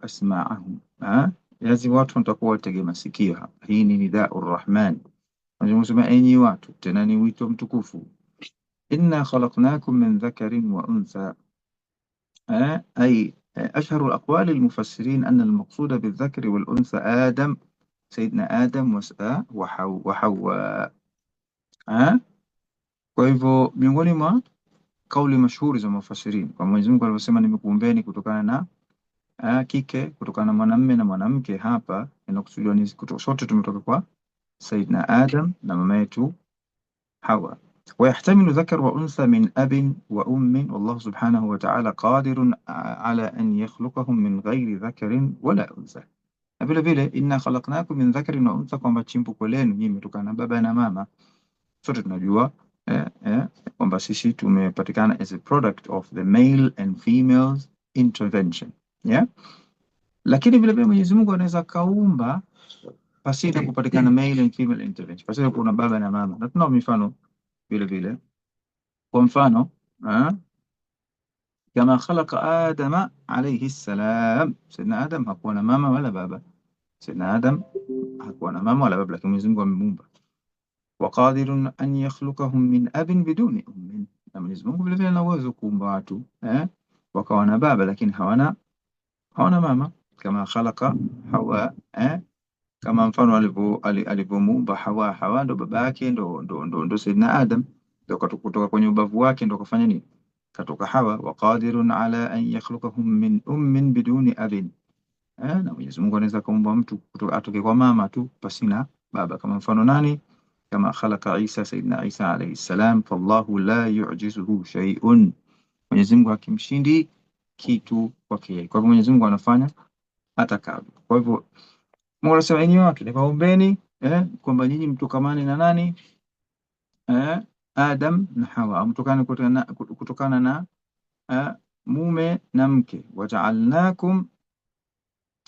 Asma'ahum, yazi watu watakuwa watege masikio hapa. Hii ni nidau Rahman. Mwenyezi Mungu sema enyi watu, tena ni wito mtukufu. Inna khalaqnakum min dhakarin wa untha, ay ashharu aqwali almufassirin anna almaqsuda bildhakari waluntha Adam, Sayyidina Adam wa Hawa. Kwa hivyo miongoni mwa kauli mashuhuri za mufasirin kwa Mwenyezi Mungu alivyosema, nimekuumbeni kutokana na kike, kutokana na mwanamme na mwanamke. Hapa inakusudiwa ni sote tumetoka kwa Sayyidina Adam na mama yetu Hawa. ويحتمل ذكر وأنثى من أب وأم والله سبحانه وتعالى قادر على أن يخلقهم من غير ذكر ولا أنثى. Na vile vile inna khalaqnakum min dhakarin wa untha, kwamba chimbuko lenu nyinyi mmetokana na baba na mama. Sote tunajua kwamba sisi tumepatikana as a product of the male and female intervention, yeah? Lakini vile vile Mwenyezi Mungu anaweza kaumba pasina kupatikana male and female intervention, pasina kuna baba na mama, na tunao mifano vile vile. Kwa mfano kama khalaqa Adama alayhi salam, Sayyidina Adam hakuwa na mama wala baba. Sayyidina Adam hakuwa na mama wala baba, lakini Mwenyezi Mungu amemuumba. Wa qadirun an yakhluqahum min abin biduni ummin, na Mwenyezi Mungu vile vile ana uwezo kuumba watu wakawa na baba lakini hawana mama, kama khalaqa Hawa kama mfano alivyomuumba Hawa. Hawa ndo baba yake, ndo Sayyidina Adam, ndo kutoka kwenye ubavu wake ndo kafanya nini, katoka Hawa. Wa qadirun ala an yakhluqahum min ummin biduni abin, na Mwenyezi Mungu anaweza kaumba mtu kutoka atoke kwa mama tu pasina baba, kama mfano nani? Kama khalaqa Isa, Sayyidina Isa alayhi salam, fallahu la yu'jizuhu shay'un, Mwenyezi Mungu hakimshindi kitu kwake yeye. Kwa hivyo Mwenyezi Mungu anafanya atakavyo. Kwa hivyo Mungu anasema enyi watu nikaombeni kwamba nyinyi mtokamane na nani? Adam na Hawa, mtokane kutokana na mume na mke. Wajaalnakum,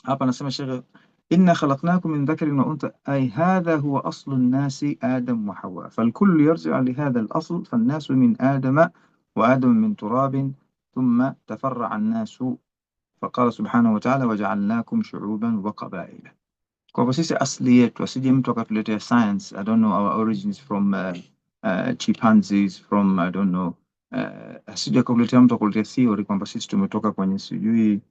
hapa anasema Sheikh, inna khalaqnakum min dhakarin wa untha, ay hadha huwa aslu an-nasi Adam wa Hawa, falkullu yarji'u li hadha al-asl, fan-nasu min Adama wa Adam min turabin thumma tafarra'a an-nasu faqala subhanahu wa ta'ala waja'alnakum shu'uban wa qabaila. Kwa hivyo sisi asili yetu, asije mtu akatuletea science, I don't know our origins from chimpanzees from I don't know, asije akakuletea mtu akuletea theory kwamba sisi tumetoka kwenye sijui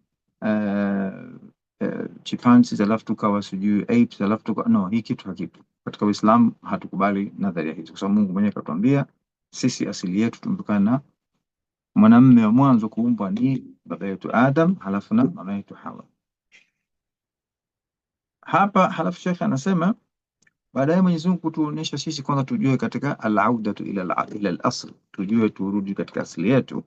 chimpanzees alafu tukawa sijui apes alafu tukawa no, hii kitu hakipo katika Uislamu. Hatukubali nadharia hizo, kwa sababu Mungu mwenyewe akatuambia sisi asili yetu tumetokana na mwanamume wa mwanzo kuumbwa ni baba yetu Adam, halafu na mama yetu Hawa. Hapa halafu Sheikh anasema baadaye Mwenyezi Mungu kutuonyesha sisi kwanza tujue katika al-audatu ila al-asl, tujue turudi katika asili yetu.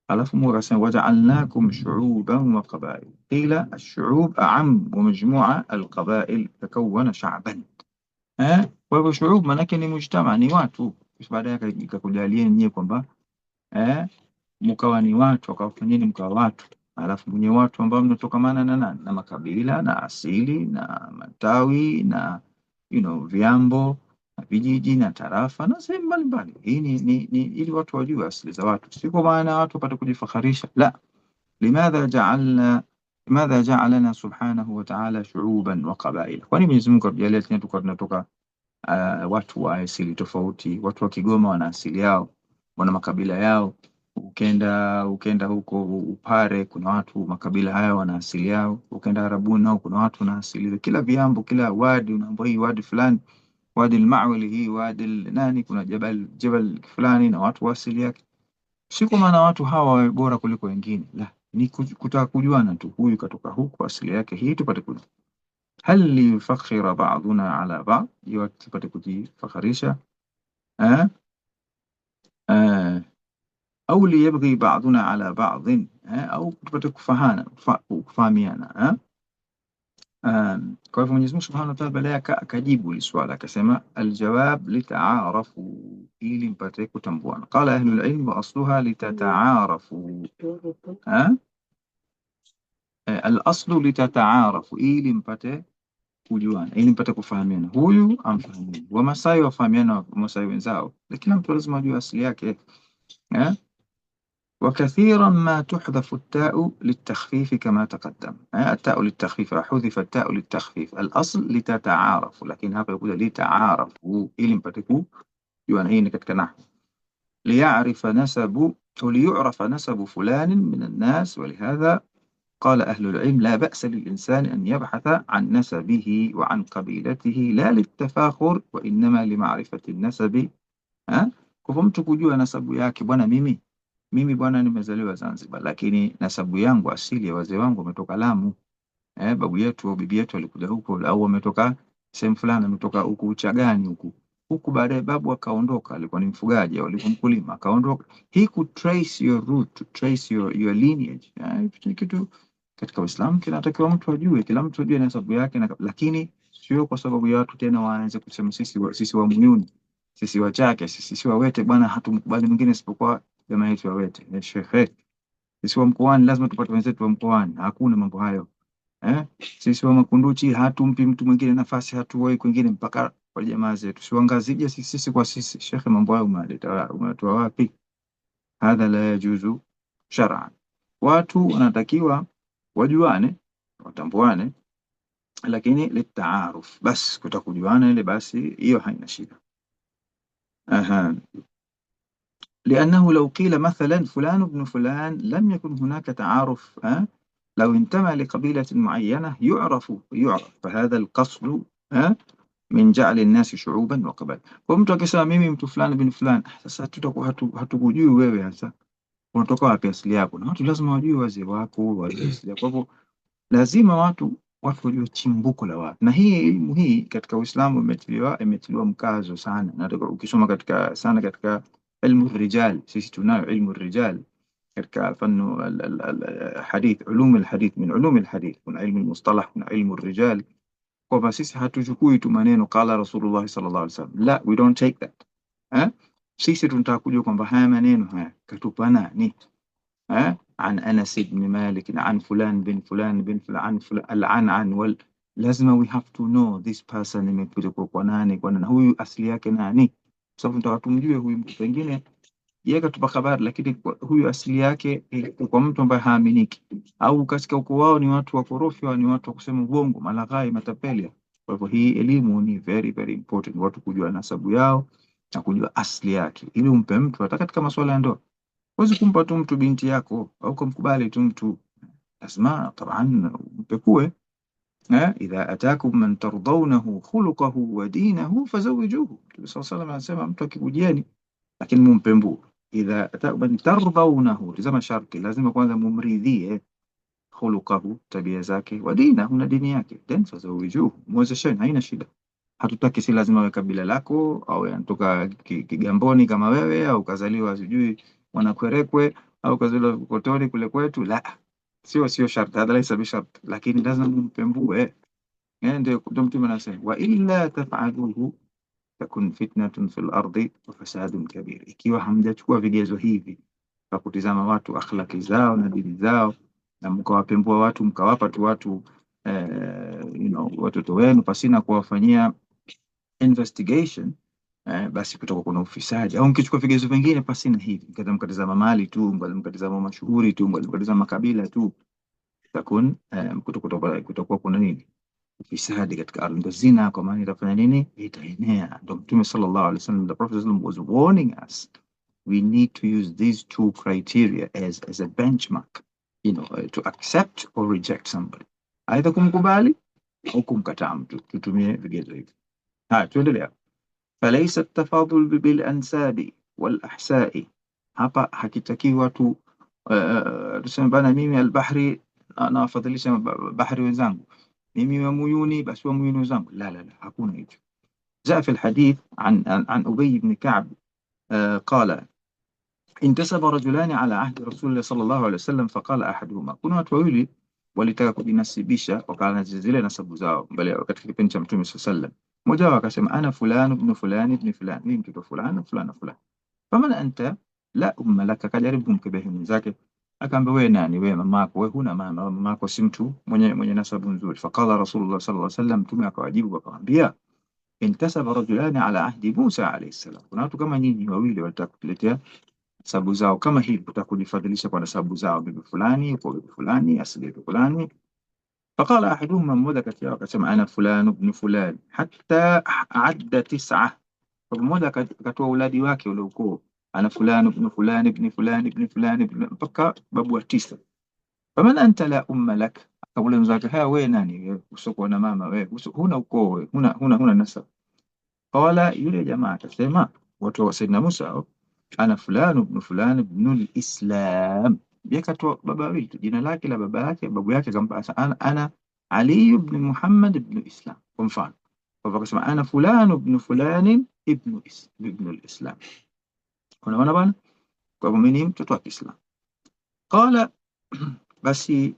Alafu Mungu akasema waja'alnakum shu'uban wa qabail. Qila ash-shu'ub a'am wa majmu'a al-qabail takawwana sha'ban. Kwa hivyo shu'ub maanake ni mujtama, ni watu. Kisha baadaye ikakujalieni nyie kwamba mkawa ni watu, akawafanyeni mkawa watu, alafu mwenye watu ambao mnatokamana na nani? Na makabila na asili na matawi na vyambo na vijiji na tarafa na sehemu mbalimbali. Hii ni ili watu wajue asili za watu, si kwa maana watu wapate kujifakharisha. La, limadha ja'alana subhanahu wa ta'ala shu'uban wa qabaila, kwani Mwenyezi Mungu atujalia tena tukawa tunatoka watu wa asili tofauti. Watu wa Kigoma wana asili yao, wana makabila yao. Ukenda huko Upare kuna watu makabila haya wana asili yao. Ukenda Arabuni nao kuna watu wana asili. Kila viambo, kila wadi unaambiwa hii wadi fulani, wadi al-Ma'wali, hii wadi nani, kuna jabal fulani na watu wa asili yake. Si kwa maana watu hawa wawe bora kuliko wengine, la, ni kutaka kujuana tu, huyu katoka huku, asili yake hii, tupate kujua. Hal liyufakhira ba'duna ala ba'd, hiyo tupate kujifakharisha eh? Au liyabghi ba'duna ala ba'dhin au tupate kufahana kufahamiana. Kwa hivyo Mwenyezi Mungu Subhanahu wa Ta'ala baadaye akajibu hili swala akasema, aljawab litaarafu, ili mpate kutambuana. Qala ahlul ilm wa asluha litataarafu, al-aslu litataarafu, ili mpate kujuana, ili mpate kufahamiana, huyu amfahamu. Wamasai wafahamiana Wamasai wenzao, lakini mtu lazima ajue asili yake. وكثيرا ما تحذف التاء للتخفيف كما تقدم. التاء للتخفيف، حذف التاء للتخفيف، الأصل لتتعارفوا، lakini hapa ikuja litaarafu ili mpate kujua, na hii ni katika nahwu. ليعرف نسب ليعرف نسب فلان من الناس، ولهذا قال أهل العلم لا بأس للإنسان أن يبحث عن نسبه وعن قبيلته لا للتفاخر وإنما لمعرفة النسب. Kwa mtu kujua nasabu yake, bwana, mimi bwana nimezaliwa Zanzibar, lakini nasabu yangu asili ya wazee wangu wametoka Lamu. Babu yetu au bibi yetu alikuja huko, au wametoka sehemu fulani, wametoka huku Uchagani huku huku. Baadaye babu akaondoka, alikuwa ni mfugaji au alikuwa mkulima, akaondoka. Hii ku trace your root, to trace your lineage, ni kitu katika Uislamu kinatakiwa mtu ajue, kila mtu ajue nasabu yake na, lakini sio kwa sababu ya watu tena waanze kusema sisi wa Muyuni, sisi Wachake, sisi si Wawete bwana, hatumkubali mwingine isipokuwa jamaa yetu Wawete. Shekhe, sisi wa mkoani lazima tupate wenzetu wa mkoani. Hakuna mambo hayo. Sisi wa Makunduchi hatumpi mtu mwingine nafasi, hatuwai kwingine mpaka kwa jamaa zetu. Si wangazija sisi kwa sisi. Shekhe, mambo hayo umeleta umetoa wapi? Hadha la yajuzu shar'an. Watu wanatakiwa wajuane, watambuane, lakini litaaruf, bas kutakujuana ile basi, hiyo haina shida. Aha. لأنه لو قيل مثلا فلان ابن فلان لم يكن هناك تعارف، أه؟ لو انتمى لقبيلة معينة يعرف فهذا القصد أه؟ من جعل الناس شعوبا وقبائل. Kwa mtu akisema mimi mtu fulani bin fulani, sasa tutakuwa hatukujui wewe hasa unatoka wapi, asili yako, na watu lazima wajue wazee wako, wajue asili yako. Kwa hivyo lazima watu wajue chimbuko la watu, na hii elimu hii katika Uislamu imetiliwa mkazo sana, na ukisoma katika sana katika ilmu rijal, sisi tunayo ilmu rijal katika fanu alhadith, ulum alhadith, min ulum alhadith kuna ilmu almustalah, kuna ilmu rijal, kwamba sisi hatuchukui tu maneno qala Rasulullah sallallahu alaihi wasallam, la, we don't take that eh? Sisi tunataka kujua kwamba haya maneno haya katupa nani eh? عن أنس بن مالك عن فلان بن فلان بن فلان عن فلان العن عن وال lazima we have to know this person imekuja kwa nani, kwa nani, huyu asili yake nani, kwa sababu tunataka tumjue huyu mtu. Pengine yeye katupa habari, lakini huyu asili yake kwa mtu ambaye haaminiki, au katika ukoo wao ni watu wakorofi, au ni watu wa kusema uongo, malaghai, matapeli. Kwa hivyo hii elimu ni very very important, watu kujua nasabu yao na kujua asili yake, ili umpe mtu hata katika masuala ya ndoa. Huwezi kumpa tu mtu binti yako au kumkubali tu mtu, lazima taban umpekue. Idha atakum man tardawnahu khuluquhu wa dinahu fazawijuhu. Mtume sallallahu alayhi wasallam anasema mtu akikujieni, lakini mumpembue. Idha atakum man tardawnahu, tazama sharti, lazima kwanza mumridhie khuluquhu, tabia zake, wa dinahu, na dini yake, then fazawijuhu, muwezesheni, haina shida. Hatutaki, si lazima awe kabila lako au anatoka Kigamboni kama wewe au kazaliwa sijui Mwanakwerekwe au kazaliwa Kotoni kule kwetu, la, sio sharti, hadha laisa bishart, lakini lazima mumpembue. Ndio Mtume anasema wa illa taf'aluhu takun fitnatun fil ardi wa fasadun kabir. Ikiwa hamjachukua vigezo hivi kwa kutizama watu akhlaki zao na dini zao, na mkawapembua watu mkawapa tu watu watoto wenu pasina kuwafanyia investigation, basi kutoka kuna ufisadi. Au mkichukua vigezo vingine pasina hivi, mkatizama mali tu, mkatizama mashuhuri tu, mkatizama makabila tu, takun kutakuwa kuna nini, ufisadi katika ardhi. Ndio zina, kwa maana itafanya nini, itaenea. Ndio Mtume sallallahu alaihi wasallam, the Prophet was warning us we need to use these two criteria as a benchmark, to accept or reject somebody, aidha kumkubali au kumkataa mtu, tutumie vigezo hivi. Haya, tuendelea. Falaisa tafadhul bil ansabi wal ahsai, hapa hakitakiwi watu tuseme bana, mimi albahri nawafadhilisha bahri wenzangu, mimi wa Muyuni basi wa Muyuni wenzangu. La, la, la, hakuna hicho. جاء في الحديث عن أبي بن كعب قال انتسب رجلان على عهد رسول الله صلى الله عليه وسلم فقال أحدهما, kuna watu wawili walitaka kujinasibisha wakala zile nasabu zao mbele katika kipindi cha Mtume صلى الله عليه وسلم. Mmoja wao akasema ana fulani ibn fulani ibn fulani, mimi mtoto fulani fulani fulani. Faman anta la umma laka, kajaribu kumkebehi mwenzake, akaambia wewe nani? Wewe mamako, wewe huna mama, mamako si mtu mwenye nasabu nzuri. Faqala Rasulullah sallallahu alaihi wasallam, Mtume akawajibu akamwambia intasaba rajulani ala ahdi Musa alayhi salam, kuna watu kama nyinyi wawili walitaka kutuletea Nasabu zao kama hivi, kutaka kujifadhilisha kwa nasabu zao, bibi fulani kwa bibi fulani, asili ya fulani. Faqala ahaduhuma, mmoja kati yao akasema, ana fulan ibn fulan, hatta adda tis'a. Kwa mmoja akatoa uladi wake ule ukoo, ana fulan ibn fulan ibn fulan ibn fulan ibn, mpaka babu wa tisa. Faman anta la umma lak, akamuuliza mwenzake, haya wewe nani usokuwa na mama wewe, huna ukoo wewe, huna nasab. Qala, yule jamaa akasema, watu wa Saidina Musa, ana fulan ibn fulan ibn al-Islam. Yakatoa baba wawili tu, jina lake la baba yake, babu yake akampa, ana Ali ibn Muhammad ibn Islam kwa mfano. Kwa hivyo akasema ana fulan ibn fulan ibn al-Islam. Unaona bwana, kwa hivyo mimi ni mtoto wa Kiislamu. Qala, basi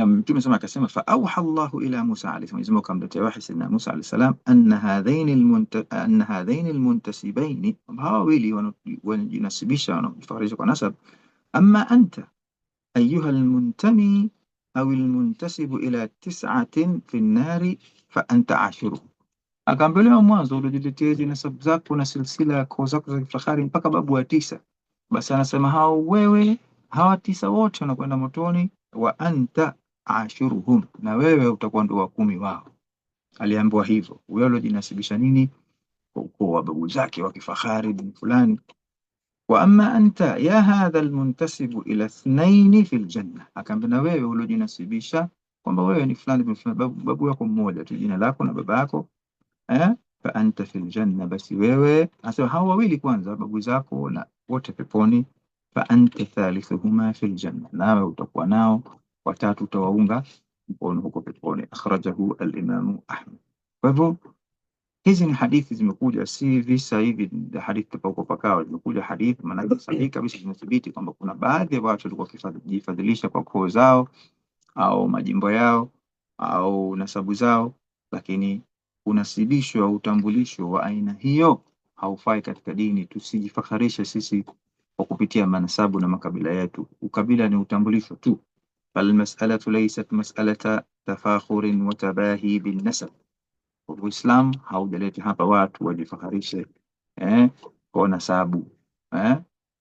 Mtume sama akasema, fa auha Allahu ila Musa alayhi salam, Mwenyezi Mungu akamletea wahi Sayyidina Musa alayhi salam, anna hadhaini almuntasibaini, hawa wawili wanajinasibisha wanajifaharisha kwa nasab. Amma anta ayuha almuntami au almuntasibu ila tis'atin fi an-nari fa anta ashiruhum. Akaambiwa mwanzo uliojiletea hizi nasab zako na silsila ya koo zako za kifahari mpaka babu wa tisa, basi anasema hao wewe, hawa tisa wote wanakwenda motoni, wa anta ashuruhum, na wewe utakuwa ndo wa 10 wao. Aliambiwa hivyo huyo alojinasibisha nini kwa ukoo wa babu zake wa kifahari bin fulani. Wa amma anta ya hadha almuntasibu ila ithnaini fil janna, akaambia na wewe uliojinasibisha kwamba wewe ni fulani bin fulani, babu yako mmoja tu, jina lako na baba yako, fa anta fil janna, basi wewe, anasema hao wawili kwanza babu zako na wote peponi. Fa anta thalithuhuma fil janna, nawe utakuwa nao watatu, utawaunga mkono huko peponi. Akhrajahu al-Imam Ahmad. Kwa hivyo hizi ni hadithi zimekuja, si visa hivi hadithi tupako pakawa, zimekuja hadithi maana sahihi kabisa, zimethibiti kwamba kuna baadhi ya watu walikuwa wakijifadhilisha kwa koo zao au majimbo yao au nasabu zao, lakini unasibisho au utambulisho wa aina hiyo haufai katika dini. Tusijifakharishe sisi kwa kupitia manasabu na makabila yetu. Ukabila ni utambulisho tu. Falmas'alatu laysat mas'alata tafakhurin wa tabahi bin nasab. Uislamu haujaleta hapa watu wajifakharishe kwa nasabu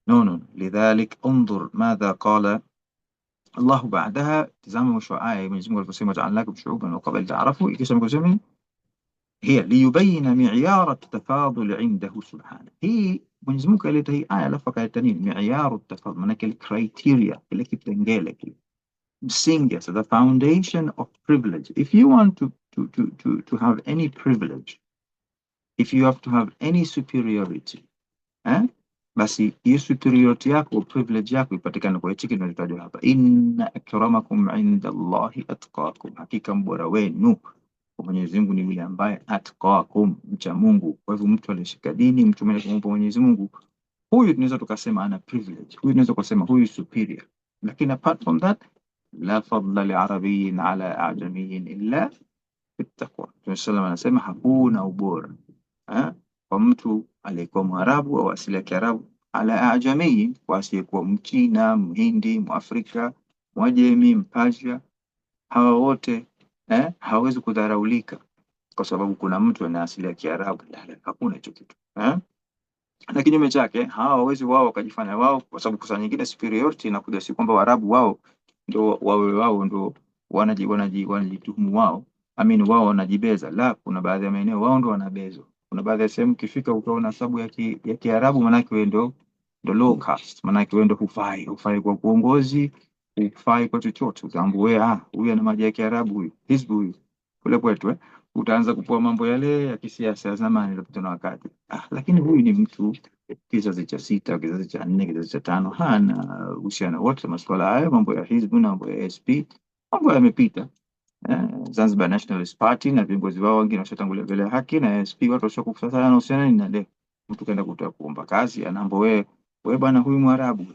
No. Lidhalik unzur madha qala Allah ba'daha. Tazama mwisho wa aya Mwenyezi Mungu aliposema ja'alnakum shu'uban wa qabaila ta'arafu, ikisha mkusema hiya liyubayina mi'yar at-tafadul 'indahu subhanahu. Hii Mwenyezi Mungu alileta hii aya alafu akaleta nini? Mi'yar at-tafadul, maana ile criteria, kile kipengele kile msingi, so the foundation of privilege. If you want to have any privilege, if you have to have any superiority, basi hiyo superiority yako, privilege yako ipatikane kwa hichi kinachotajwa hapa, inna akramakum inda Allahi atqakum, hakika mbora wenu kwa Mwenyezi Mungu ni yule ambaye atqakum, mcha Mungu. Kwa hivyo mtu aliyeshika dini, mtu mwenye kumpa Mwenyezi Mungu, huyu tunaweza tukasema ana privilege, huyu tunaweza kusema huyu superior. Lakini apart from that, la fadla li arabiyyin ala ajamiyyin illa bittaqwa. Mtume sallam anasema hakuna ubora kwa mtu aliyekuwa Mwarabu au asili ya Kiarabu ala ajamii, kwa asiyekuwa Mchina, Mhindi, Mwafrika, Mwajemi, Mpasia, hawa wote hawawezi kudharaulika kwa sababu kuna mtu ana asili ya Kiarabu. La, hakuna hicho kitu Na kinyume chake hawa hawawezi wao wakajifanya wao, kwa sababu kwa nyingine superiority inakuja si kwamba Waarabu wao ndo wawe wao ndo wanajituhumu wao, I mean wao wanajibeza. La, kuna baadhi ya maeneo wao ndo wanabezwa. Kuna baadhi ya sehemu ukifika utaona sababu ya Kiarabu, manake wewe ndo low caste, manake wewe ndo hufai kwa uongozi, hufai kwa chochote. Utaambiwa wewe, huyu ana maji ya Kiarabu huyu, hizbu huyu kule kwetu utaanza kupoa mambo yale ya kisiasa ya zamani yaliyopitwa na wakati. Lakini huyu ni mtu kizazi cha 6, kizazi cha 4, kizazi cha 5, hana uhusiano wote masuala hayo, mambo ya hizbu na mambo ya SP, mambo yamepita. Zanzibar Nationalist Party na viongozi wao wengine washatangulia mbele ya haki, na SP watu washakufa sana, uhusiano na leo mtu kaenda kutaka kuomba kazi anaambiwa wewe bwana, huyu Mwarabu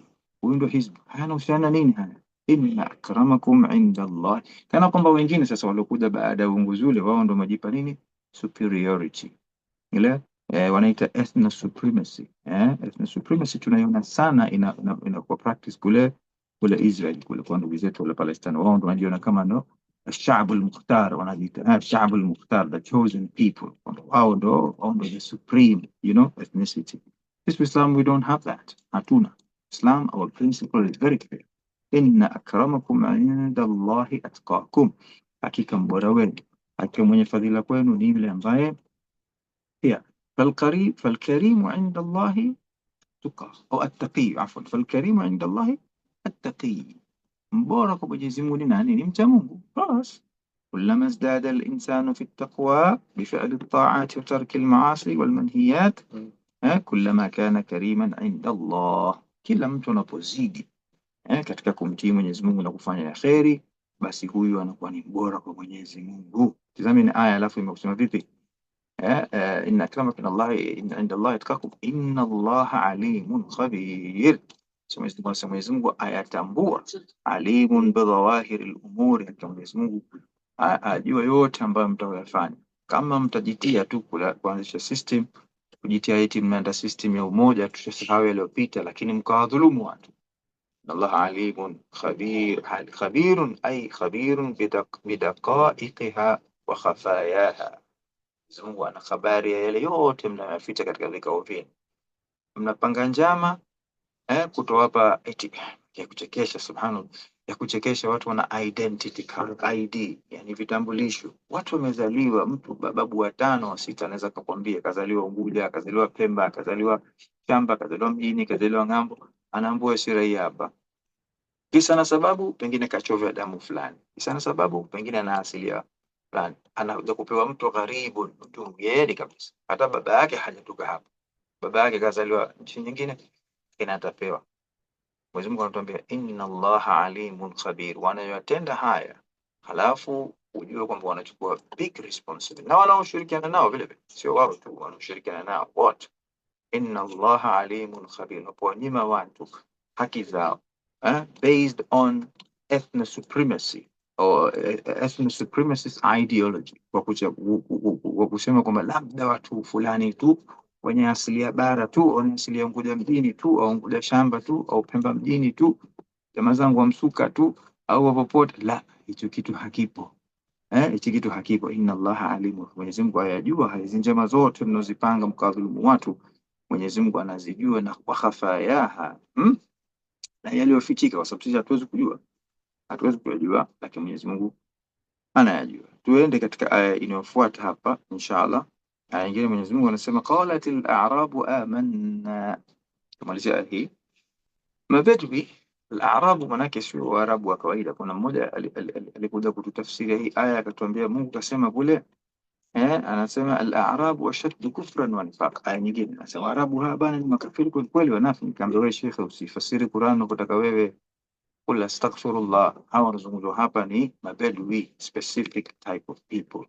huyu ndio hizbu, hana uhusiano nini haya? Inna akramakum inda Allah, kana kwamba wengine sasa waliokuja baada ya uongozi ule wao ndio majipa nini superiority ile wanaita ethno supremacy. Ethno supremacy tunaiona sana inakuwa practice kule Israel, kule kwa ndugu zetu wale Palestina, wao ndio wanajiona kama no الشعب المختار, wanajiita الشعب المختار, the chosen people, wao ndo the supreme ethnicity. Sisi Islam, we don't have that. Hatuna. Islam, our principle is very clear. Inna akramakum inda Allahi atqakum, hakika mbora wenu, hakika mwenye fadhila kwenu ni yule ambaye pia falkarimu inda Allahi tuqa au attaqi, afwan, falkarimu inda Allahi attaqi, mbora kwa Mwenyezi Mungu ni nani? Ni mcha Mungu. Bas, kullama izdada al-insanu fi at-taqwa bifa'li at-ta'ati wa tarki al-ma'asi wal-manhiyat kullama kana kariman inda Allah, kila mtu anapozidi katika kumtii Mwenyezi Mungu na kufanya ya kheri, basi huyu anakuwa ni mbora kwa Mwenyezi Mungu. Tazameni aya alafu imekusema vipi? Inna akramakum inda Allahi atqakum inna Allaha alimun khabir. Mwenyezi Mungu ayatambua, alimun bidhawahiri lumuri, hakika Mwenyezi Mungu ajua yote ambayo mtayafanya. Kama mtajitia tu kuanzisha system, kujitia eti mnaenda system ya umoja, tushasahau yaliyopita, lakini mkawadhulumu watu. Allah alimun khabir, khabirun ay khabirun bidaqaiqiha wa khafayaha. Mwenyezi Mungu ana habari ya yale yote mnayoficha katika vikao vyenu. Mnapanga njama kutowapa eti ya kuchekesha, subhanallah, ya kuchekesha. Watu wana identity card, ID, yani vitambulisho. Watu wamezaliwa, mtu babu watano wa sita anaweza kukwambia kazaliwa Unguja, kazaliwa Pemba, kazaliwa Shamba, kazaliwa mjini, kazaliwa ng'ambo, anaambua si raia hapa. Kisa na sababu, pengine kachovya damu fulani. Kisa na sababu, pengine ana asilia fulani. Anakuja kupewa mtu gharibu, mtu mgeni kabisa, hata baba yake hajatoka hapa, baba yake kazaliwa nchi nyingine, lakini atapewa. Mwenyezi Mungu anatuambia inna Allaha alimun khabir, wanayotenda haya halafu ujue kwamba wanachukua big responsibility, na wanaoshirikiana nao vile vile, sio wao tu, wanaoshirikiana nao wote. Inna Allaha alimun khabir, unapowanyima watu haki zao based on ethno supremacy or ethno supremacist ideology, kwa kusema kwamba labda watu fulani tu wenye asili ya bara tu, wenye asili ya Unguja mjini tu au Unguja shamba tu au Pemba mjini tu, jamaa zangu wa Msuka tu au wa popote. La, hicho kitu hakipo. Hichi kitu hakipo. Inna Allaha alimu, Mwenyezi Mungu ayajua hizi njama zote mnazipanga mkawadhulumu watu, Mwenyezi Mungu anazijua na kwa khafayaha, na yaliyofichika, kwa sababu sisi hatuwezi kujua, hatuwezi kuyajua, lakini Mwenyezi Mungu anayajua. Tuende katika aya inayofuata hapa inshallah. Aya nyingine Mwenyezi Mungu anasema qalatil a'rabu amanna. Tumalizia aya hii. Mabedwi al-a'rabu manake sio Waarabu wa kawaida. Kuna mmoja alikuja kututafsiria hii aya akatuambia Mungu kasema kule anasema al-a'rabu ashaddu kufran wa nifaq. Aya nyingine anasema Waarabu hawa bana ni makafiri kweli kweli, wanafiki. Nikamwambia wewe shekhe, usifasiri Qur'an unapotaka wewe. Qul astaghfirullah. Hawa wanazungumzwa hapa ni mabedwi, specific type of people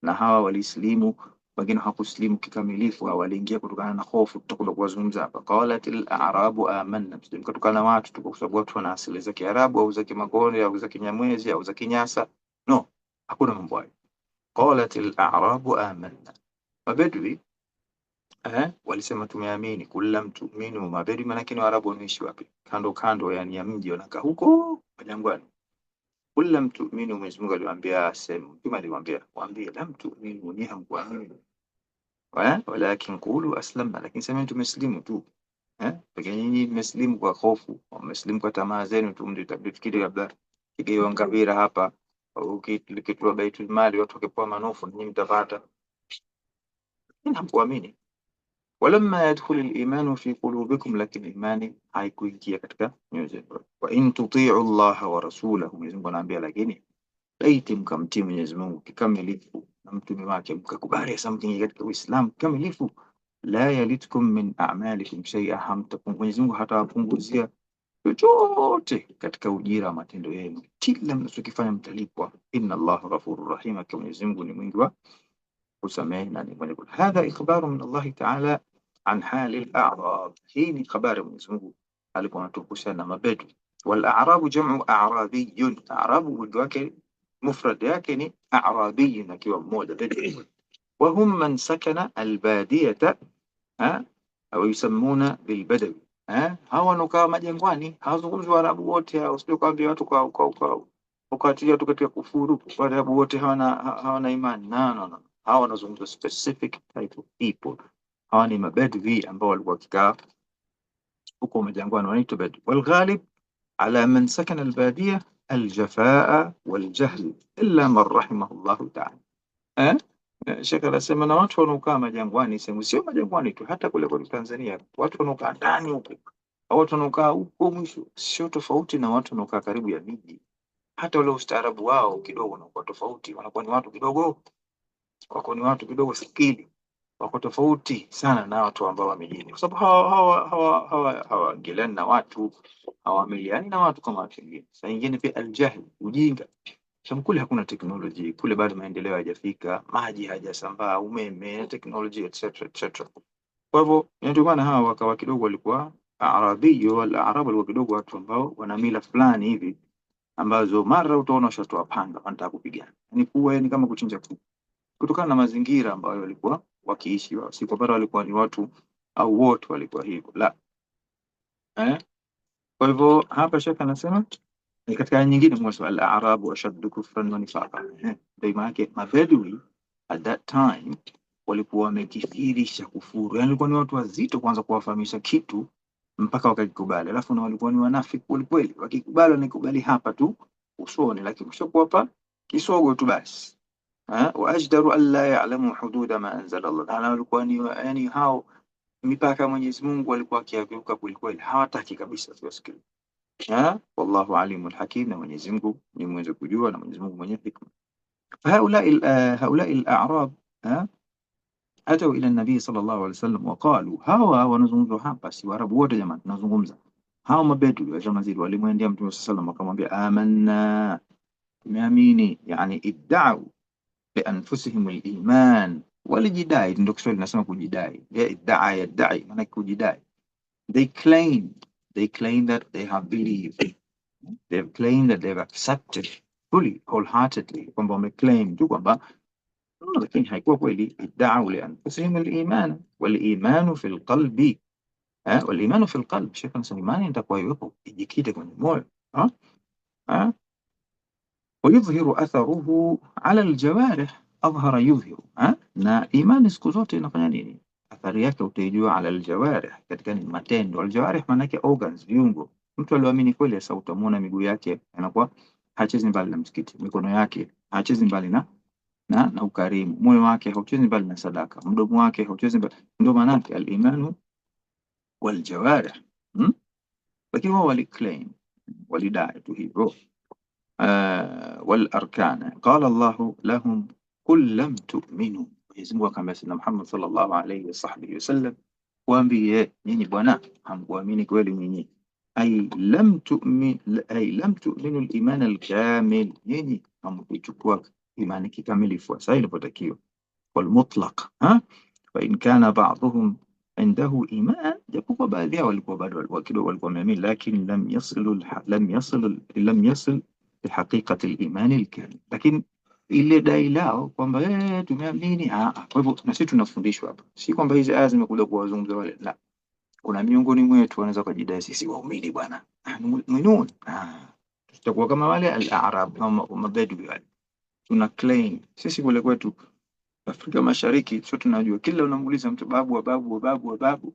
na hawa walisilimu, wengine hawakusilimu kikamilifu, hawa waliingia kutokana na hofu. Tutakuja kuwazungumza hapa. Qalat al-a'rabu amanna, kutokana na watu tu, kwa sababu watu wana asili za Kiarabu au za Kimakonde au za Kinyamwezi au za Kinyasa. No, hakuna mambo hayo. Qalat al-a'rabu amanna, mabedwi walisema tumeamini. Kullam tu'minu, mabedwi maanake ni Waarabu wanaishi wapi? Kando kando, yani ya mji, wanakaa huko majangwani. Qul lam tu'minu, Mwenyezi Mungu aliwaambia sema, Mtume aliwaambia waambie, lam tu'minu, ni hamkuamini, walakin qulu aslamna, lakini semeni tumesilimu tu. Pekee nyinyi mmesilimu kwa hofu, mmesilimu kwa tamaa zenu tu, ndio mtafikiri labda kigewa ngawira hapa ukitoa baitul mali watu wakipewa manufu nyinyi mtapata, lakini hamkuamini. Walamma yadkhul al-imanu fi qulubikum, lakini imani haikuingia katika nyoyo zenu. Wa in tuti'u Allah wa rasulahu, Mwenyezi Mungu anaambia, lakini laiti mkamtii Mwenyezi Mungu kikamilifu na mtume wake, mkakubali something katika Uislamu kikamilifu, la yalitkum min a'malikum shay'a, hamtakum, Mwenyezi Mungu hatawapunguzia chochote katika ujira wa matendo yenu, kila mnachokifanya mtalipwa. Inna Allaha ghafurur rahim, hakika Mwenyezi Mungu ni mwingi wa kusamehe na ni mwenye. Hadha ikhbaru min Allahi ta'ala an hali al-a'rab. Hii ni habari Mwenyezi Mungu alikuwa anatukusha na mabedu. Wal a'rabu jam'u a'rabiyun, a'rabu wingi wake mufrad yake ni a'rabiyun, akiwa mmoja bedui. Wa hum man sakana albadiyata au yusammuna bilbadawi, hawa wanaokaa majangwani, hawazungumzi Waarabu wote hao, usije kuambia watu kwa kwa ukawatilia watu katika kufuru, Waarabu wote hawana imani. No, no, no, hawa wanazungumza specific type of people. Hawa ni mabedwi ambao walikuwa wakikaa huko majangwani, wanaitwa bedwi. Walghalib ala man sakana albadia aljafaa waljahl illa man rahimahu llahu taala. Eh? Sheikh anasema na watu wanaokaa majangwani, sehemu sio majangwani tu, hata kule kwetu Tanzania, watu wanaokaa ndani huko au watu wanaokaa huko mwisho sio tofauti na watu wanaokaa karibu ya miji. Hata ule ustaarabu wao kidogo unakuwa tofauti, wanakuwa ni watu kidogo, wako ni watu kidogo sikili, wako tofauti sana na watu ambao wa mijini, kwa sababu hawa hawa hawa hawaingiliani na watu, hawaamiliani na watu kama watu wengine. Saa nyingine pia aljahl, ujinga, sababu kule hakuna teknoloji, kule bado maendeleo hayajafika, maji hayajasambaa, umeme, teknoloji etc etc. Kwa hivyo ndio maana hawa wakawa kidogo walikuwa arabiyo wal arabu walikuwa kidogo watu ambao wana mila fulani hivi ambazo mara utaona washatoa panga wanataka kupigana, ni kuwa ni kama kuchinja kuku, kutokana na mazingira ambayo walikuwa wakiishi wao. Si kwamba walikuwa ni watu au wote walikuwa hivyo, la eh? Kwa hivyo hapa shekh anasema ni katika aya nyingine mwasema al-a'rabu ashaddu kufran wa nifaqa. Ndio maana yake mabedui at that time walikuwa wamekithirisha kufuru, yani walikuwa ni watu wazito kwanza kuwafahamisha kitu mpaka wakakikubali, alafu na walikuwa ni wanafiki kweli kweli, wakikubali wanakubali hapa tu usoni, lakini ukishakuwapa kisogo tu basi. Wa ajdaru an la ya'lamu hududa ma anzala Allah, na walikuwa ni yani hao mipaka ya Mwenyezi Mungu walikuwa wakikiuka kweli kweli, hawataki kabisa kusikia. Wallahu alimul hakim, na Mwenyezi Mungu ni mwenye kujua na Mwenyezi Mungu mwenye hikma. Haulai al-a'rab atau ila nabii sallallahu alaihi wasallam waqalu, hawa wanazungumzwa hapa si Waarabu wote jamani, tunazungumza hawa mabedui wa zama zile walimwendea Mtume sallallahu alaihi wasallam wakamwambia, amanna, tumeamini. Yani iddau lianfusihim aliman, walijidai. Ndio Kiswahili nasema kujidai, iddaa yaddai, maana kujidai. They claim that they have believed, they have claimed that they've accepted fully wholeheartedly, kwamba wameclaim tu kwamba, lakini haikuwa kweli. Iddau lianfusihim aliman walimanu fi lqalbi, walimanu fi lqalb. Sheikh anasema imani itakuwa iwepo ijikite kwenye moyo, wayudhhiru atharuhu ala aljawarih, adhhara yudhhiru, na imani siku zote inafanya nini? Athari yake utaijua ala aljawarih, katika ni matendo. Aljawarih maana yake organs, viungo. Mtu aliyoamini kweli, sasa utamuona miguu yake anakuwa hachezi mbali na msikiti, mikono yake hachezi mbali na ukarimu, moyo wake hauchezi mbali na sadaka, mdomo wake hauchezi mbali. Ndio maana yake al-imanu wal jawarih. Lakini wao waliclaim, walidai tu hivyo. Wal arkan qala Allahu lahum qul lam tu'minu, Mwenyezi Mungu akamwambia Sayyidina Muhammad sallallahu alayhi wasahbihi wasallam, waambie nyinyi bwana, hamkuamini kweli nyinyi, ay lam tu'min, ay lam tu'minu al-iman al-kamil, nyinyi hamkuchukua imani kikamilifu sasa ilivyotakiwa, wal mutlaq ha wa in kana ba'dhum indahu iman, japokuwa baadhi yao walikuwa bado walikuwa kidogo walikuwa wameamini, lakini lam yasil bihaqiqati al-iman al-kamil, lakini ile dai lao kwamba tumeamini. Kwa hivyo na sisi tunafundishwa hapa, si kwamba hizi aya zimekuja kuwazungumza wale, la, kuna miongoni mwetu wanaweza kujidai sisi waumini bwana, muminun, tutakuwa kama wale al-a'rab mabedui wale, tuna claim sisi kule kwetu Afrika Mashariki sio, tunajua kila unamuuliza mtu babu wa babu wa babu wa babu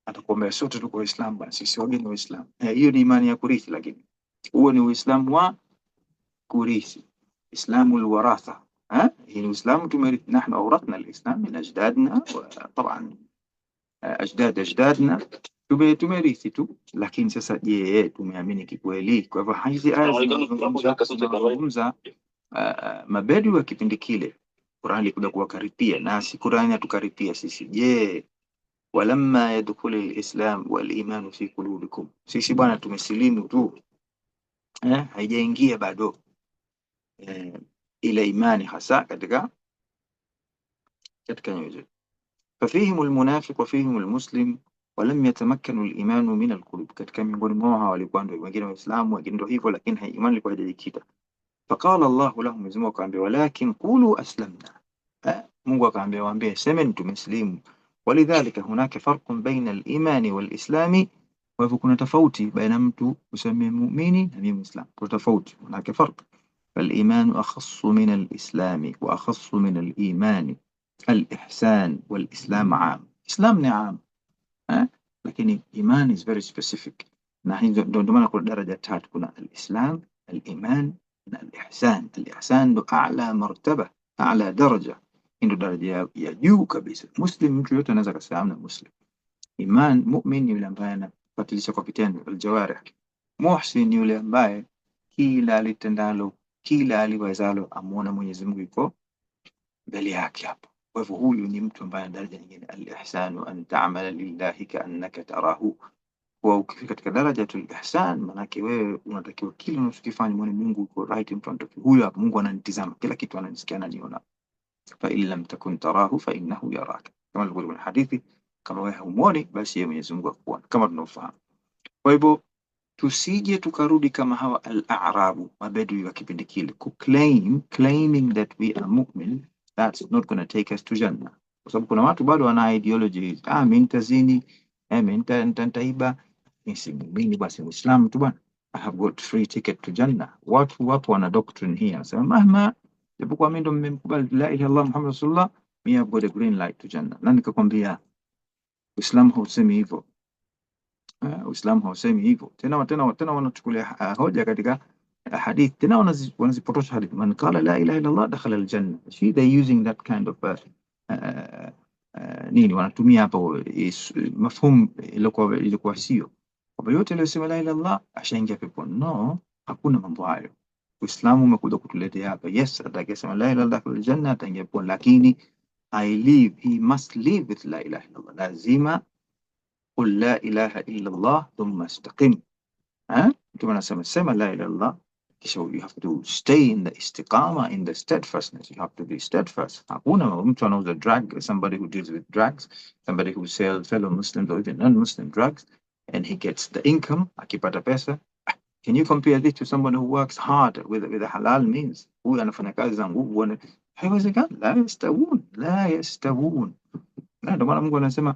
atakwambia sote tuko Waislamu bwana, sisi wageni Waislamu. Hiyo ni imani ya kurithi, lakini huo ni Uislamu wa kurithi, Islamu alwaratha. Hii ni Uislamu tumerithi, nahnu awrathna alislam min ajdadina wa taban ajdad ajdadna, tumerithi tu. Lakini sasa je, tumeamini kikweli? Kwa hivyo hizi aya zinazungumza mabedui wa kipindi kile, Qur'an ilikuja kuwakaripia, na si Qur'an hatukaripia sisi. Je, walamma yadkhulu alislam wal fi qulubikum, sisi bwana tumesilimu tu, haijaingia bado ile imani hasa katika nyoyo zetu. Fafihim almunafiq wa fihim almuslim walam yatamakkanu alimanu min alqulub, katika miongoni mwao walikuwa ndio wengine Waislamu, wengine ndio hivyo, lakini imani ilikuwa haijajikita. Faqala Allahu lahum, Mwenyezi Mungu akaambia, walakin qulu aslamna, Mungu akaambia waambie, semeni tumesilimu. Walidhalika hunaka farqun baina al-imani wal-islami, kwa hivyo kuna tofauti baina mtu kusema muumini na mimi muislam, kuna tofauti, hunaka farq. فالإيمان أخص من الإسلام وأخص من الإيمان. Al-ihsan wal-islam am. Islam ni am eh? Lakini iman is very specific, na hizo ndio maana kuna daraja tatu, kuna al-islam, al-iman na al-ihsan. Al-ihsan ndo a'la martaba, a'la daraja, ndio daraja ya juu kabisa. Muslim, mtu yote anaweza kusema na muslim. Iman, mu'min ni yule ambaye anafuatilisha kwa vitendo, aljawarih. Muhsin ni yule ambaye kila alitendalo, kila aliwezalo amuona Mwenyezi Mungu yuko mbele yake hapo. Kwa hivyo huyu ni mtu ambaye ana daraja nyingine, al-ihsanu an ta'mala lillahi ka'annaka tarahu. Kwa ukifika katika darajatul ihsan, manake wewe unatakiwa kila unachokifanya muone Mungu yuko right in front of you. Huyu hapa Mungu ananitizama, kila kitu ananisikia, ananiona. Fa in lam takun tarahu fa innahu yaraka, kama ilivyokuwa kwenye hadithi, kama wewe humuoni basi yeye Mwenyezi Mungu akuona, kama tunavyofahamu. Kwa hivyo tusije tukarudi kama hawa al-a'rabu, mabedui wa kipindi kile, kuclaim, claiming that we are mu'min, that's not gonna take us to Jannah, kwa sababu kuna watu bado wana ideology hizi, ah, mimi nitazini, eh, mimi nitaiba, mimi si muumini, basi muislamu tu bwana, I have got free ticket to Jannah. Watu wapo wana doctrine hii, anasema mahma, japokuwa mimi ndo mmemkubali la ilaha illallah Muhammad rasulullah, me have got a green light to Jannah. Na nikakwambia Uislamu hausemi hivyo. Uislamu hausemi hivyo. Tena tena tena wanachukulia hoja katika hadith, tena wanazipotosha hadith. Man qala la ilaha illa Allah dakhala aljanna. See, they using that kind of nini wanatumia hapo mafhum ilikuwa sio kwamba yote aliyosema la ilaha illallah ashaingia peponi. No, hakuna mambo hayo. Uislamu umekuja kutuletea hapa. Yes, atakayesema la ilaha illallah dakhala aljanna ataingia peponi, lakini I live, he must live with la ilaha illallah. Lazima qul la ilaha illa Allah thumma istaqim. Mtume anasema sema la ilaha illallah, kisha you have to stay in the istiqama, in the steadfastness. You have to be steadfast. Hakuna mtu anauza drug, somebody who deals with drugs, somebody who sells fellow Muslims or even non-Muslim drugs, and he gets the income, akipata pesa. Can you compare this to someone who works hard with a halal means? Huyu anafanya kazi za nguvu, haiwezekani. La yastawun, la yastawun. Na ndio maana Mungu anasema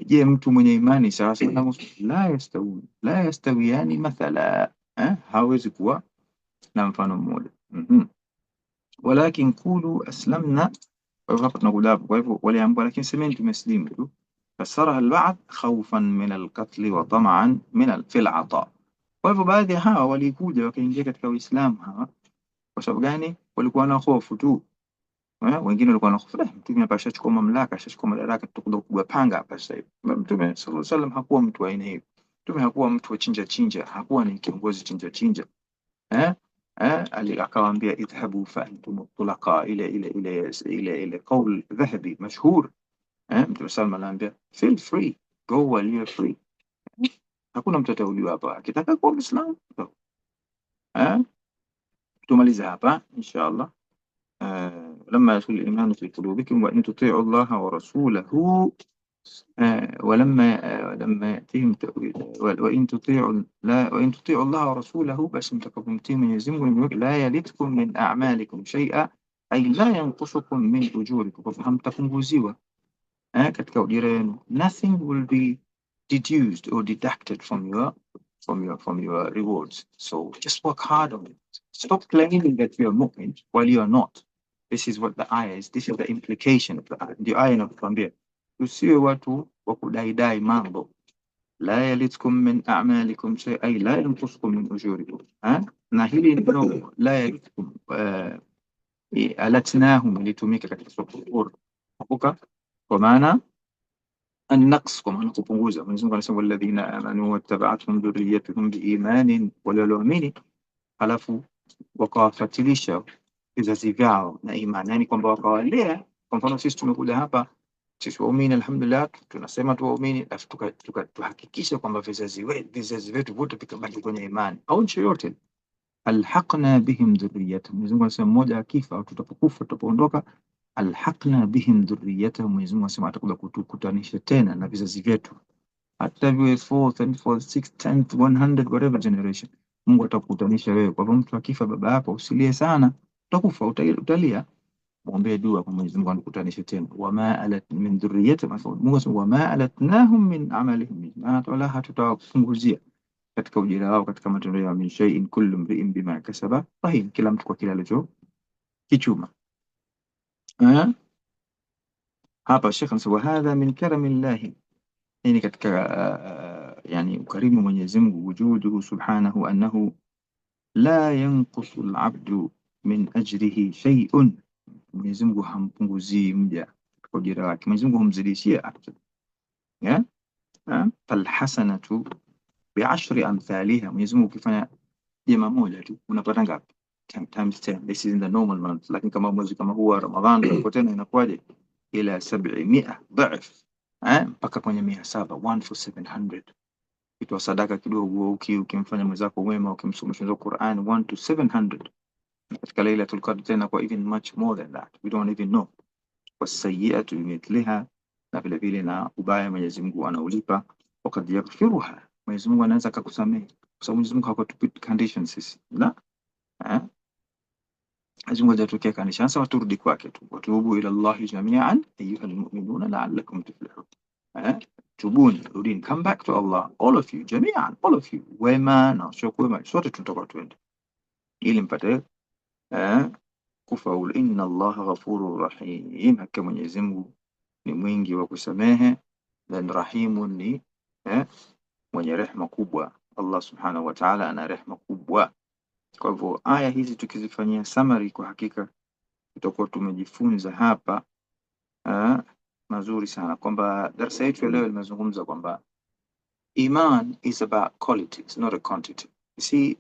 je, mtu mwenye imani sawa sawa na muslim? La yastawun, la yastawiyani mathala, hawezi kuwa na mfano mmoja. Walakin qulu aslamna. Kwa hivyo hapa tunakuja hapo. Kwa hivyo waliambiwa, lakini semeni tumeslimu tu. Fasaraha albaadh khawfan min alqatli wa tama'an min fi alata. Kwa hivyo baadhi ya hawa walikuja wakaingia katika Uislamu hawa, kwa sababu gani? Walikuwa na hofu tu. Wengine walikuwa na hofu, mtume hapa ashachukua mamlaka, ashachukua madaraka, tutakuja kupigwa panga hapa sasa hivi. Mtume sallallahu alaihi wasallam hakuwa mtu wa aina hiyo. Mtume hakuwa mtu wa chinja chinja, hakuwa ni kiongozi chinja chinja. Akawaambia idhhabu fa antum tulaqa, ile qaul dhahabi mashhur. Mtume sallallahu anaambia feel free, go while you're free. Hakuna mtu atauliwa hapa akitaka kuwa Muislamu. Tumalize hapa inshallah. لما يدخل الإيمان في قلوبكم وإن تطيعوا الله ورسوله ولما لما يأتيهم تأويل وإن تطيعوا لا وإن تطيعوا الله ورسوله بس mtakapomtii Mwenyezi Mungu la yalitkum min a'malikum shay'a ay la yanqusukum min ujurikum, kwa hamtapunguziwa katika ujira wenu. Nothing will be deduced or deducted from your rewards. So just work hard on it. Stop claiming that you are mu'min while you are not. This is what the ayah is. This is the implication of the ayah. Ndio aya inakuambia tusiwe watu wa kudaidai mambo. La yalitkum min a'malikum shay ay la yanqusukum min ujurikum. Na hili neno la yalitkum alatnahum ilitumika katika sura Al-Qur'an. Kumbuka kwa maana النقص, kwa maana kupunguza. Mwenyezi Mungu anasema walladhina amanu wattaba'athum dhurriyyatuhum biimanin, wale walioamini halafu wakawafuatilisha vizazi vyao na imani, yani kwamba wakawalea. Kwa mfano sisi tumekuja hapa, sisi waumini alhamdulillah, tunasema tu waumini, alafu tuhakikisha kwamba vizazi wetu vyote vikabaki kwenye imani, au nchi yoyote. Alhaqna bihim dhurriyyatahum, Mwenyezi Mungu anasema mmoja akifa au tutapokufa, tutapoondoka, alhaqna bihim dhurriyyatahum, Mwenyezi Mungu anasema atakuja kutukutanisha tena na vizazi vyetu, hata viwe fourth and fourth, sixth, 10th, 100, whatever generation, Mungu atakukutanisha wewe. Kwa hivyo mtu akifa baba yako usilie sana, utakufa utalia, muombee dua kwa Mwenyezi Mungu anakutanishe tena. Wama alat min dhurriyyatihim, Mungu anasema wama alatnahum min amalihim, wala hatutawapunguzia katika ujira wao katika matendo yao, min shay'in kullu mri'in bima kasaba rahin, kila mtu kwa kile alicho kichuma. Hapa Sheikh anasema وهذا من كرم الله, hii ni katika yani ukarimu Mwenyezi Mungu, وجوده سبحانه أنه لا ينقص العبد من أجره شيء, Mwenyezi Mungu hampunguzii mja katika ujira wake, Mwenyezi Mungu humzidishia actually, yeah? فالحسنة بعشر أمثالها, Mwenyezi Mungu ukifanya jema moja tu unapata ngapi? 10 times 10. This is in the normal month, lakini kama mwezi kama huu wa Ramadhan tunapo tena inakuwaje? إلى سبعمائة ضعف, eh, mpaka kwenye 700, 1 for 700. Ukitoa sadaka kidogo, ukimfanya mwenzako wema, ukimsomesha mwenzako Qur'an, 1 to 700. Katika Lailatul Qadr tena kwa even much more than that, we don't even know. والسيئة بمثلها, na vile vile na ubaya Mwenyezi Mungu anaulipa. وقد يغفرها, Mwenyezi Mungu anaweza akakusamehe, kwa sababu Mwenyezi Mungu hakutupa conditions sisi la, eh, Mwenyezi Mungu hajatuwekea condition. Sasa turudi kwake tu, وتوبوا إلى الله جميعا أيها المؤمنون لعلكم تفلحون, eh, tubuni, rudini, come back to Allah all of you, جميعا, all of you, wema na wasio wema, sote tunatoka twende ili mpate kufaulu. إن الله غفور رحيم, hakika Mwenyezi Mungu ni mwingi wa kusamehe, then رحيم ni mwenye rehma kubwa. Allah سبحانه وتعالى ana rehma kubwa. Kwa hivyo aya hizi tukizifanyia summary, kwa hakika tutakuwa tumejifunza hapa mazuri sana, kwamba darasa yetu ya leo limezungumza kwamba iman is about quality, it's not a quantity. You see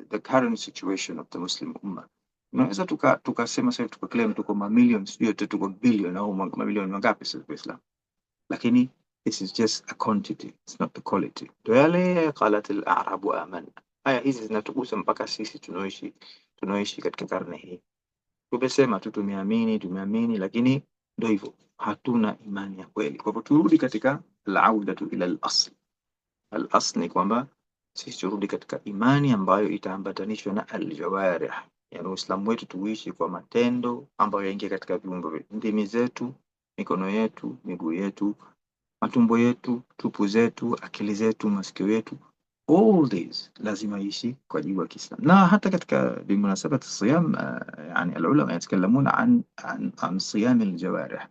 the current situation of the Muslim ummah, unaweza tukasema sasa tuka claim tuko mamilioni, sijui tuko billion au mamilioni mangapi sasa kwa Islam, lakini this is just a quantity, it's not the quality. Ndio yale قالت الأعراب آمنا. Aya hizi zinatugusa mpaka sisi tunaoishi katika karne hii. Tumesema tu tumeamini, tumeamini, lakini ndio hivyo, hatuna imani ya kweli. Kwa hivyo turudi katika العودة إلى الأصل. الأصل ni kwamba sisi turudi katika imani ambayo itaambatanishwa na الجوارح, yani Uislamu wetu tuishi kwa matendo ambayo yaingia katika viungo vyetu, ndimi zetu, mikono yetu, miguu yetu, matumbo yetu, tupu zetu, akili zetu, masikio yetu, all these lazima ishi kwa ajili ya Kiislamu. Na hata katika بمناسبة الصيام, يعني العلماء يتكلمون عن صيام الجوارح,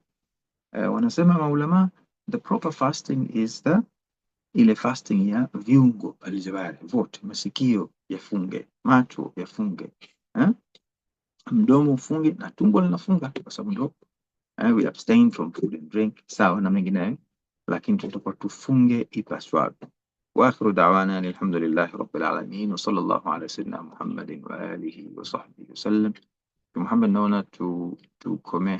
wanasema maulama the proper fasting is the ile fasting ya viungo الجوارح vote, masikio yafunge, macho yafunge, eh? Mdomo ufunge na tumbo linafunga kwa sababu ndo we abstain from food and drink, sawa na mengineyo, lakini tutakuwa tufunge ipaswavyo. وآخر دعوانا أن الحمد لله رب العالمين وصلى الله على سيدنا محمد وآله وصحبه وسلم. Muhammad, naona tukomee.